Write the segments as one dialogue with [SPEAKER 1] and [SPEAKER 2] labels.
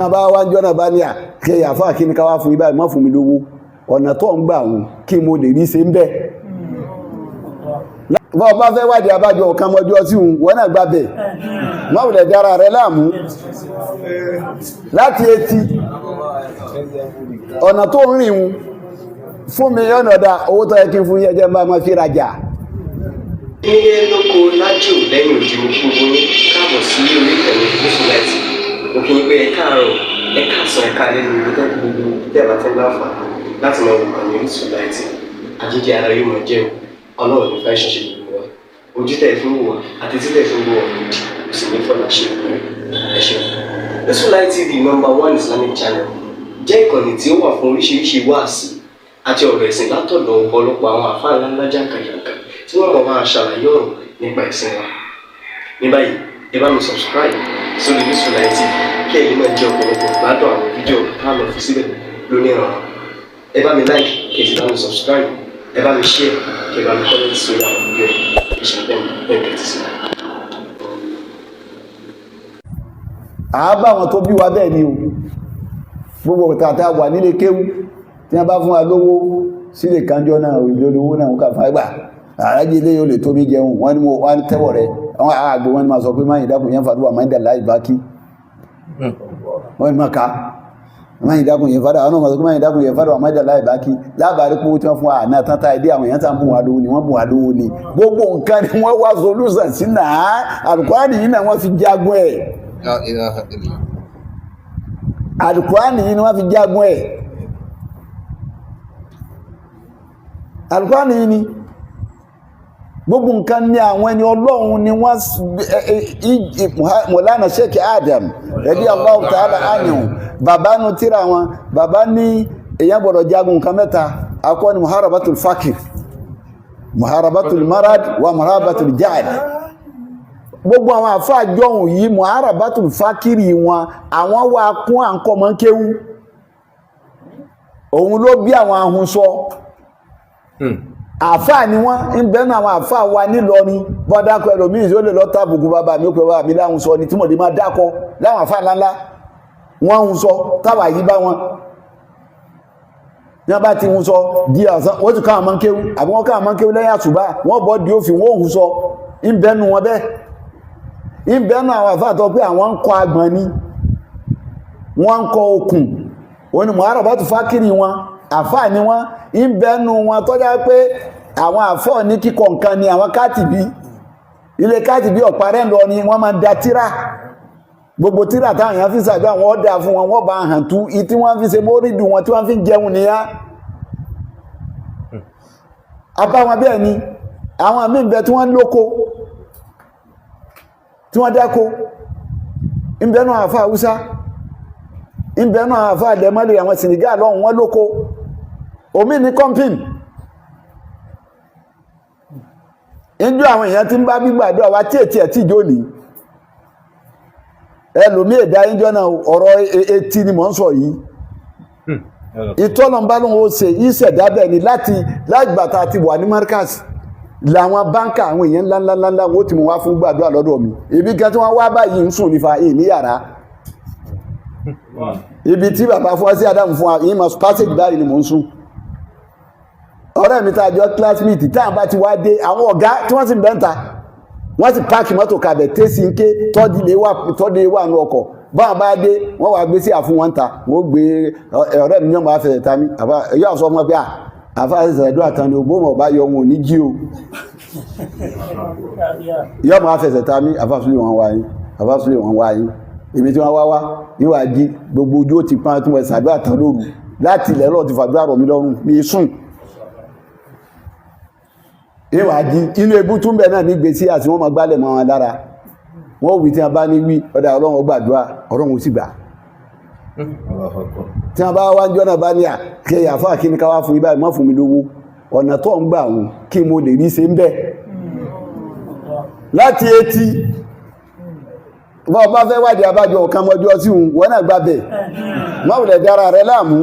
[SPEAKER 1] Wọ́n bá wá jọ́nà bá ní à kí àfáà kí ní ká wá fún ibá ìmọ́ fún mi lówó, ọ̀nà tó ń gbà wọn kí mo lè rí ṣe ń bẹ́. Bọ́ bá fẹ́ wádìí abájọ ọ̀kan mọ́jọ́ sí òun, wọ́n náà gbà bẹ̀, má wùlẹ̀ dára rẹ láàmú. Láti etí ọ̀nà tó ń rìn wọn fún mi ọ̀nà ọ̀dà owó tó yẹ kí n fún yẹjẹ́ bá máa fi rajà.
[SPEAKER 2] Nílé lóko, lájò, lẹ́yìn òdi, mo kí gbogbo yín káàbọ̀ sí orí ìkànnì Gúúsù Láìtì. Mo kí yín pé ẹ káàárọ̀, ẹ káàsán, ẹ káalẹ́ ní ibi tẹ́kù gbogbo tẹ́ ẹ bá tẹ́ ń láǹfààní láti máa wò kànnì Orísun Láìtì. Àjíjẹ ara yóò máa jẹun, Ọlọ́run ní fẹ́ ṣẹṣẹ gbogbo wa. Ojú tẹ́ ẹ fi ń wò wá àti tí tẹ́ ẹ fi ń wò wá òdì kò sì ní fọlá ṣe ìpínlẹ̀. Ẹ ṣeun. Orísun Láìtì TV, number one Islamic channel, jẹ́ ìkànnì tí ó wà fún oríṣiríṣi wáàsí àti ọ̀rọ̀ ẹ̀sìn látọ̀dọ̀ ọ̀pọ̀lọpọ̀ àwọn àfáà ńláńlá jàǹkàjàǹkà tí wọ́n mọ̀ máa ṣàlàyé ọ̀rọ̀ nípa ẹ̀sìn wa. Ní báyìí, ẹ bá mi subscribe sórí Orísun Láìtì TV kí ẹ̀yin náà jẹ́ ọ̀pọ̀lọpọ̀ gbádùn àwọn fídíò tá a lọ fi síbẹ̀ lónìí ọ̀rọ̀. Ẹ bá mi like, kí ẹ sì bá mi subscribe, ẹ bá mi share, kí ẹ bá mi comment sórí àwọn fídíò yìí. Ìṣẹ̀lẹ̀ bẹ́ẹ̀ tẹ́tí sí.
[SPEAKER 1] Àábà wọn tó bí wa bẹ́ẹ̀ ni o. Gbogbo tàtà wà nílé kéwú, tí wọ́n bá fún wa lówó sílé kanjọ́ náà, ìlú olówó náà kà fún àgbà àrájí ilé yóò lè tó mi jẹun. Wọ́n ní mo wọ́n ní tẹ́wọ̀ rẹ̀, àwọn àgbò wọ́n ní máa sọ pé máa ìdákùn yẹn fàdúwà máa ń dà láì bá kí wọ́n ní máa ká máa ìdákùn yẹn fàdúwà, àwọn náà sọ pé máa ìdákùn yẹn fàdúwà máa ń dà láì bá kí lábàárí pé tí wọ́n fún wa àná tán tá ìdí àwọn èèyàn tá ń bùn wá lówó ni, wọ́n bùn wá lówó ni. Gbogbo nǹkan ni wọ́n wá solúsàn sí náà. Àlùkùránì yìí náà wọ́n fi jagun ẹ̀.
[SPEAKER 3] La ilaha illallah.
[SPEAKER 1] Àlùkùránì yìí ni wọ́n fi jagun ẹ̀. Àlùkùránì yìí ni gbogbo nǹkan ní àwọn ẹni Ọlọ́run ni wọ́n. Mọ̀lánà Sheikh Adam radiyallahu ta'ala anhu, bàbá nu tíra wọn, bàbá ní èyàn gbọ́dọ̀ jagun nǹkan mẹ́ta. Akọ́ ni muharabatul fakir, muharabatul marad wa muharabatul jahl. Gbogbo àwọn àfáà jọ̀hún yìí, muharabatul fakiri wọn, àwọn wà kún à ń kọ́ mọ́ kéwú. Òun ló bí àwọn ahun sọ. Àfáà ni wọ́n ń bẹ́nu. Àwọn àfáà wa nílọrin, bọ́ dákọ̀ ẹlòmíì tí ó lè lọ tàbùkù bàbá mi, ó pè bàbá mi láhùn sọ ni tí mo lè máa dákọ̀ láwọn àfáà ńláńlá. Wọ́n ń sọ táwà yìí bá wọn ní wọ́n bá ti ń sọ di ọ̀sán, wọ́n ti káwọn máa ń kéwú, àbí wọ́n káwọn máa ń kéwú lẹ́yìn àsùbá, wọ́n bọ́ di òfin, wọ́n ò ń sọ ń bẹ́nu wọn bẹ́ẹ̀. Ń bẹ́nu àwọn àfáà tó pé àwọn ń kọ agbọ̀n ni, wọ́n ń kọ okùn, òun ni muharabatu fákìrì wọn. Àfáà ni wọ́n ń bẹ́nu wọn tọ́já pé àwọn àfọ́ ní kíkọ nǹkan ni. Àwọn kátìbí, ilé kátìbí ọ̀parẹ́ lọ ni wọ́n máa ń da tíra. Gbogbo tíra táwọn èèyàn fi ń ṣàdúrà, wọ́n dà fún wọn, wọ́n bá hàn tú i tí wọ́n fi ṣe mórídù wọn, tí wọ́n fi ń jẹun nìyá apá wọn. Bẹ́ẹ̀ ni àwọn míì bẹ tí wọ́n lóko, tí wọ́n dáko. Ń bẹ́nu àwọn àfáà Haúsá, ń bẹ́nu àwọn àfáà lẹ́mọ́lẹ̀, àwọn Senegal lọ́hùn, wọ́n lóko, omi ní kọ́mpìn. Injú àwọn èèyàn tí ń bá gbígbàdúrà wá tí ètí ẹ̀ tí ìjó ní ẹlòmí èdè ìjọ náà. Ọ̀rọ̀ etí ni mò ń sọ yìí. Ìtọ́nà bá lóun ó ṣe ìṣẹ̀dá bẹ́ẹ̀ ni. Láti lágbàtà ti wà ní Markaz làwọn báńkà, àwọn èèyàn ńláńláńlá wọ́n ti mú wá fún gbàdúrà lọ́dọ̀ mi. Ibi kan tí wọ́n wá báyìí ń sùn nífa ìní yàrá ibi tí bàbá fún wa sí Adam fún wa yìí mọ̀ passage báyìí ni mò ń sùn. Ọ̀rẹ́ mi tá a jọ classmate, tá à bá ti wá dé, àwọn ọ̀gá tí wọ́n sì ń bẹ́ńta, wọ́n sì páàkì mọ́tò kabẹ̀ tẹ́sí ń ké tọ́dí wà ní ọkọ̀. Báwọn bá dé, wọ́n wá gbé sí àfún wọn ta, wọ́n gbé ọ̀rẹ́ mi ní ọmọ afẹ́fẹ́ ta mi. Àfa yóò sọ fún wọn pé à àfa ṣẹ̀ṣẹ̀ àtàn ni ògbómọ̀ ọba yọ wọn ò ní jí o. Yóò máa fẹsẹ̀ ta mí. Àfa súlẹ̀ wọn wá yín, àfa súlẹ̀ wọn wá yín. Ibi tí wọ́n wá wá níwà jí, gbogbo ojú ó ti pọ́n tí wọ́n ṣàdúrà tán lóru. Láti ilẹ̀ lọ́ọ̀ ti fàdúrà rọ̀ mí lọ́rùn mi sùn. Ìwà jí inú ebú tún bẹ̀ náà ní gbèsè àti wọ́n máa gbálẹ̀ mọ́ wọn lára. Wọ́n wí tí wọ́n bá ní wí ọ̀dà, Ọlọ́run ó gbàdúrà, Ọlọ́run ó sì gbà. Tí wọ́n bá wá jọ́ náà bá ní à kí àfáà kí ní ká wá fún ibà, mọ́ fún mi lówó, ọ̀nà tó ń gbà wọn kí mo lè rí ṣe ń bẹ́. Láti etí bọ́ bá fẹ́ wádìí abájọ ọ̀kan mọ́jọ́ sí òun, wọ́n náà gbà bẹ̀, má wùlẹ̀ dára rẹ láàmú.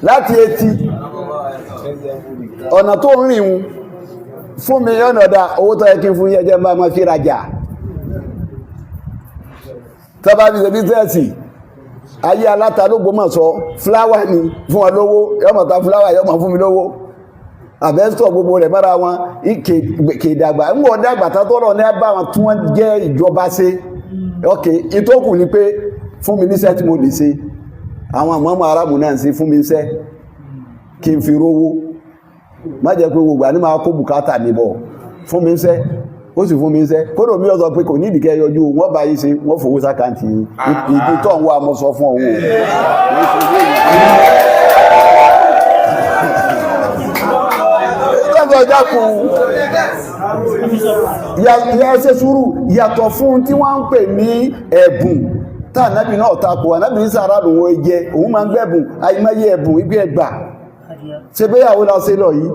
[SPEAKER 1] Láti etí ọ̀nà tó ń rìn wọn fún mi ọ̀nà ọ̀dà owó tó yẹ kí n fún yẹjẹ́ bá máa fi rajà. Tọ́ba fi ṣe business, ayé aláta ló gbọ́mọ̀ sọ fúláwà ni fún wọn lówó, yọmọ ta fúláwà, yọmọ fún mi lówó, àbẹ́sọ̀ gbogbo rẹ̀ mọ́ra wọn kèdàgbà ń wọ́n dàgbà tátọ́rọ̀ ní bá wọn tí wọ́n jẹ́ ìjọba ṣe. Ok, ìtókù ni pé fún mi níṣẹ́ tí mo lè ṣe. Àwọn àmọ́mọ́ aráàmù náà ń ṣe, fún mi níṣẹ́ kí n fi rówó, má jẹ́ pé gbogbo àní máa kó bùkátà mi bọ̀. Fún mi níṣẹ́, ó sì fún mi níṣẹ́. Kódò mi ò sọ pé kò ní ìdíkẹ́ yọjú, wọ́n bá yí ṣe, wọ́n fowó s'account yìí. Ìdí tó ń wá, mo sọ fún òun o. Lọ́gbọ̀n jákun ya ṣe sùúrù. Yàtọ̀ fún tí wọ́n ń pè ní ẹ̀bùn tá ànábì náà takò, ànábì ní sàrà lòun jẹ, òun máa ń gbẹ̀bùn, àìmọye ẹ̀bùn ibi ẹgbà ṣe béyàwó la ṣe lọ yìí.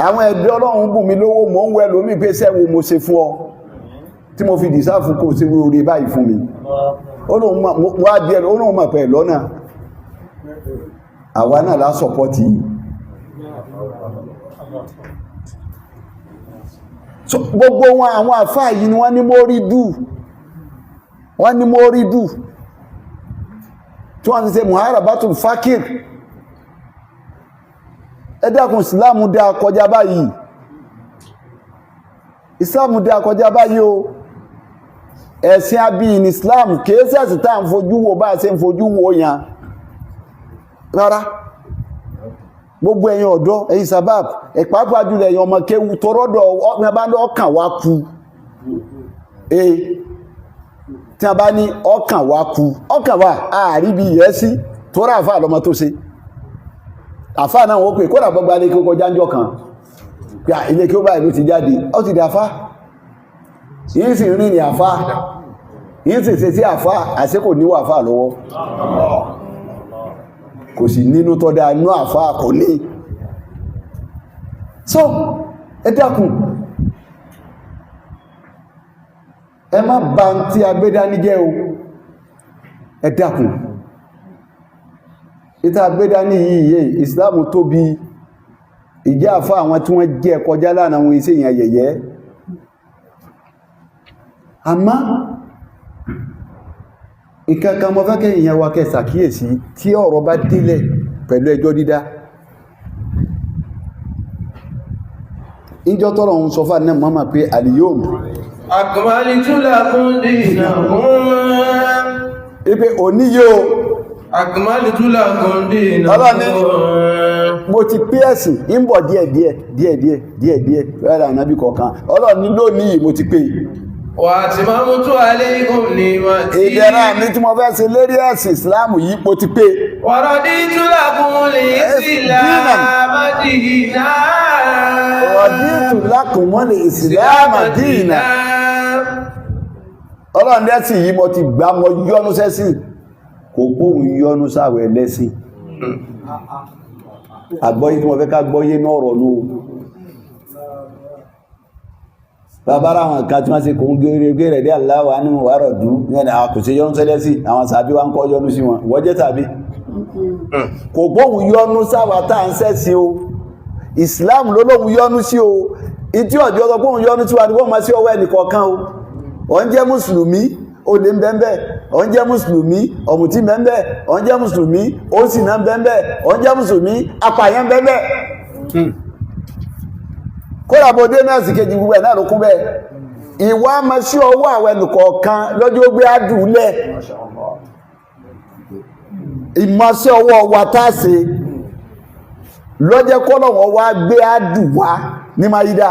[SPEAKER 1] Àwọn ẹ̀dẹ́ Ọlọ́run bùn mi lówó, mò ń wẹ lómi pé sẹ́wo mo ṣe fún ọ tí mo fi deserve kó ṣe orí báyìí fún mi. Ó lóun mọ̀ wá díẹ̀, ó lóun mọ̀ pẹ̀ lọ́nà àwa náà lá support yìí. So gbogbo wọn, àwọn àfáà yìí ni wọ́n ní mórídù, wọ́n ní mórídù tí wọ́n ti ṣe muharabatul fakir. Ẹ dákun, Ìsìláàmù dá kọjá báyìí, Ìsìláàmù dá kọjá báyìí o. Ẹ̀sìn abíyìn ní Islam, kìí sẹ́sì tá à ń fojú wo bá a ṣe ń fojú wo yan rárá. Gbogbo ẹ̀yin ọ̀dọ́, ẹ̀yin sabab, ẹ̀pàápàá jùlọ ẹ̀yin ọmọ kéwu tọrọdọ̀ ọ̀pìn bá ní ọkàn wá ku ee, tí a bá ní ọkàn wá ku, ọkàn wá ààrí bí yẹ́ sí tó rà àfáà lọ́mọ tó ṣe àfáà náà, wọ́n pè kódà bọ́gbà ilé kí ó kọjá ń jọ kan pé à, ilé kí ó báyìí ló ti jáde, ó ti di àfáà yìí, sì rìn ní àfáà yìí, sì ṣe sí àfáà, àṣẹ kò níwà àfáà lọ́wọ́, kò sì nínú tọ́dá inú àfáà kò ní. So ẹ dákun, ẹ má bà ń tí a gbé dání jẹ́ o. Ẹ dákun, ìta gbé dání yìí yé ìsìláàmù tóbi. Ìjẹ́ àfá, àwọn tí wọ́n jẹ́ kọjá lánàá, wọn iṣẹ́ ìyàn yẹ̀yẹ́. Àmá ìkankan mọ́ fẹ́kẹ́ ìyẹn wa kẹ́ ṣàkíyèsí tí ọ̀rọ̀ bá délẹ̀ pẹ̀lú ẹjọ́ dídá. Ìjọ tọ́rọ ń sọ fà náà mọ́mà pé àlìyóòmù
[SPEAKER 3] Akmaltu lakum dinakum.
[SPEAKER 1] Ipé òní yóò
[SPEAKER 3] Akmaltu lakum dinakum.
[SPEAKER 1] Ọlọ́ni mo ti pé ẹ̀sìn ń bọ̀ díẹ̀díẹ̀ díẹ̀díẹ̀ díẹ̀díẹ̀ rárá ànábì kọ̀ọ̀kan. Ọlọ́ni lónìí mo ti pé.
[SPEAKER 3] Wa atmamtu alaykum ni'mati.
[SPEAKER 1] Ìdẹ̀ra mi tí mo fẹ́ ṣe lérí ẹ̀sìn Islam yìí, mo ti pé.
[SPEAKER 3] Wa raditu lakum al-islama dinan.
[SPEAKER 1] Raditu lakumul Islam dina. Ọlọ́run lẹ́sìn yìí mo ti gbà, mo yọ́nú sẹ́sìn. Kò gbóhùn yọ́nú sáwẹ̀ lẹ́sìn. Àgbọ́yé tí mo fẹ́ ká gbọ́yé náà rọ̀ ní o. Bàbára àwọn kan tí wọ́n ṣe kò ń gẹ́rẹ́ rẹ̀ dé aláwà ní wàárọ̀ dú ní ẹni àwọn kò sí yọ́nú sẹ́lẹ́sì. Àwọn sàbí wá ń kọ́ yọ́nú sí wọn, wọ́n jẹ́ tàbí kò gbóhùn yọ́nú sáwà tá à ń sẹ́sìn o. Islam ló lóhun yọ́nú sí o. Ìtí ọ̀jọ́ sọ pé òun yọ́nú sí wa ni wọ́n máa sí ọwọ́ ẹnìkọ̀ọ̀kan o. Ọ̀ ń jẹ́ mùsùlùmí, olè ń bẹ́ńbẹ́. Ọ̀ ń jẹ́ mùsùlùmí, ọ̀mùtí ń bẹ́ńbẹ́. Ọ̀ ń jẹ́ mùsùlùmí, ó sì náà ń bẹ́ńbẹ́. Ọ̀ ń jẹ́ mùsùlùmí, apààyàn ń bẹ́ńbẹ́. Kódà bó dé nọ́ọ̀sì kejì, gbogbo ẹ̀ náà ló kún bẹ́ẹ̀. Ìwà máa sí ọwọ́ àwọn ẹnìkọ̀ọ̀kan lọ́jọ́ ó gbé àdúlẹ̀ ìmọ̀sí ọwọ́ wa tá a ṣe lọ́jẹ́ kọ́lọ̀wọ́ wá gbé àdù wá ní máyídá.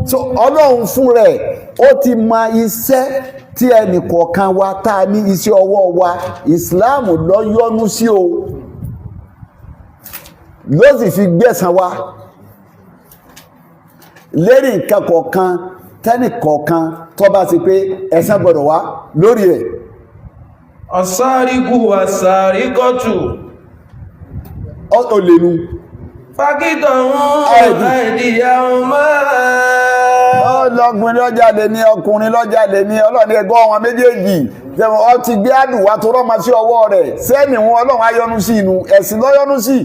[SPEAKER 1] So Ọlọ́run fún rẹ̀ ó ti mọ iṣẹ́ tí ẹnìkọ̀ọ̀kan wa tá a ní, iṣẹ́ ọwọ́ wa. Ìsìláàmù ló yọ́nú sí o, ló sì fi gbẹ̀san wa lérí nǹkan kọ̀ọ̀kan tẹ́nìkọ̀ọ̀kan tó bá ti pé ẹ̀san gbọ́dọ̀ wá lórí ẹ̀.
[SPEAKER 3] As-sariqu was-sariqatu.
[SPEAKER 1] Ó lè nu.
[SPEAKER 3] Faqta'u aydiyahuma.
[SPEAKER 1] Ọlọ́gbìn lọ́jáde ní, ọkùnrin lọ́jáde ní, Ọlọ́ni ẹgbọ́ wọn méjèèjì. Tẹ̀wọ̀n ọ ti gbé àdùwà tó rọ́mọ sí ọwọ́ rẹ̀ sẹ́ni wọn. Ọlọ́run ayọ́nú sí inú ẹ̀sìn lọ́yọ́nú sí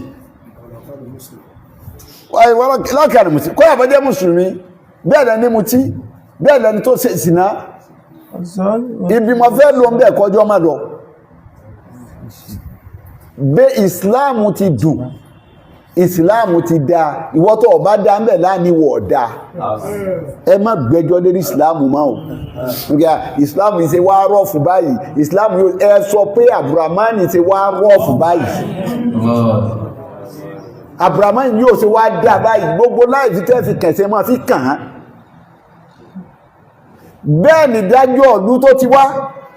[SPEAKER 1] lọ́kàrí mùsùlùmí. Kọ́ àbọ́jẹ́ mùsùlùmí, bẹ́ẹ̀ lẹ́ni mutí, bẹ́ẹ̀ lẹ́ni tó ṣe ìsìná. Ibi mo fẹ́ lò ń bẹ̀ kọjọ́ má lọ. Bẹ́ ìsìláàmù ti dùn, ìsìláàmù ti dáa, ìwọ tó o bá dá ń bẹ̀ láàníwọ̀ ọ̀dá. Ẹ má gbẹ́jọ́ lérí ìsìláàmù máa o. Nígbà ìsìláàmù yìí ṣe wá rọ́ọ̀fù báyìí, ìsìláàmù yóò ẹ sọ pé Abdulrahman ṣe wá rọ́ọ̀fù báyìí. Abdulrahman yóò ṣe wá dá báyìí, gbogbo láì fi tẹ́ fi kẹ̀sẹ̀ máa fi kàn án. Bẹ́ẹ̀ ni dájọ́ ìlú tó ti wá,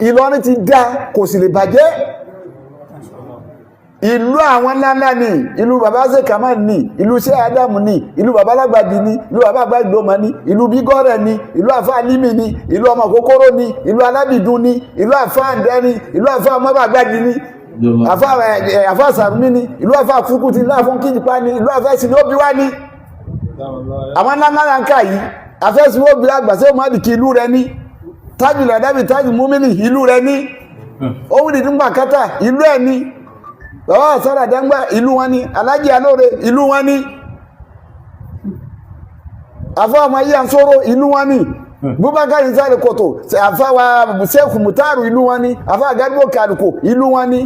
[SPEAKER 1] Ìlọrin ti dá, kò sì lè bàjẹ́. Ìlú àwọn ńláńlá ni ìlú bàbá Sèkàmá ní, ìlú ṣé Ádámù ní, ìlú bàbá Lágbàdì ní, ìlú bàbá Àgbàgbọ́mọ ní, ìlú Bígọ́rẹ̀ ní, ìlú àfáà Límì ní, ìlú ọmọ Kókóró ní, ìlú Alábìdún ní, ìlú àfáà Àǹdẹ́ ní, ìlú àfáà Mọ́bàgbàdì ní, àfáà Sàrúmí ní, ìlú àfáà Fúkútì, ìlú àfáà Kíjìpá ní, ìlú àfáà Sinóbíwá ní. Àwọn ńláńlá là ń kà yìí, àfẹ́sí wọ́n bí àgbà sí ọmọdé ìlú rẹ ní, tájù làdábì tájù múmínì ìlú rẹ ní, ohun ìdí kátà ìlú ẹ̀ ní, bàbá àsára dáńgbà ìlú wọn ní, alájì alóore ìlú wọn ní, àfọ́ ọmọ yíya sóró ìlú wọn ní, Bubakar sáré kòtò, àfáwà sẹ́kù mùtárù ìlú wọn ní, àfá àgádùgbò kàlùkò ìlú wọn ní.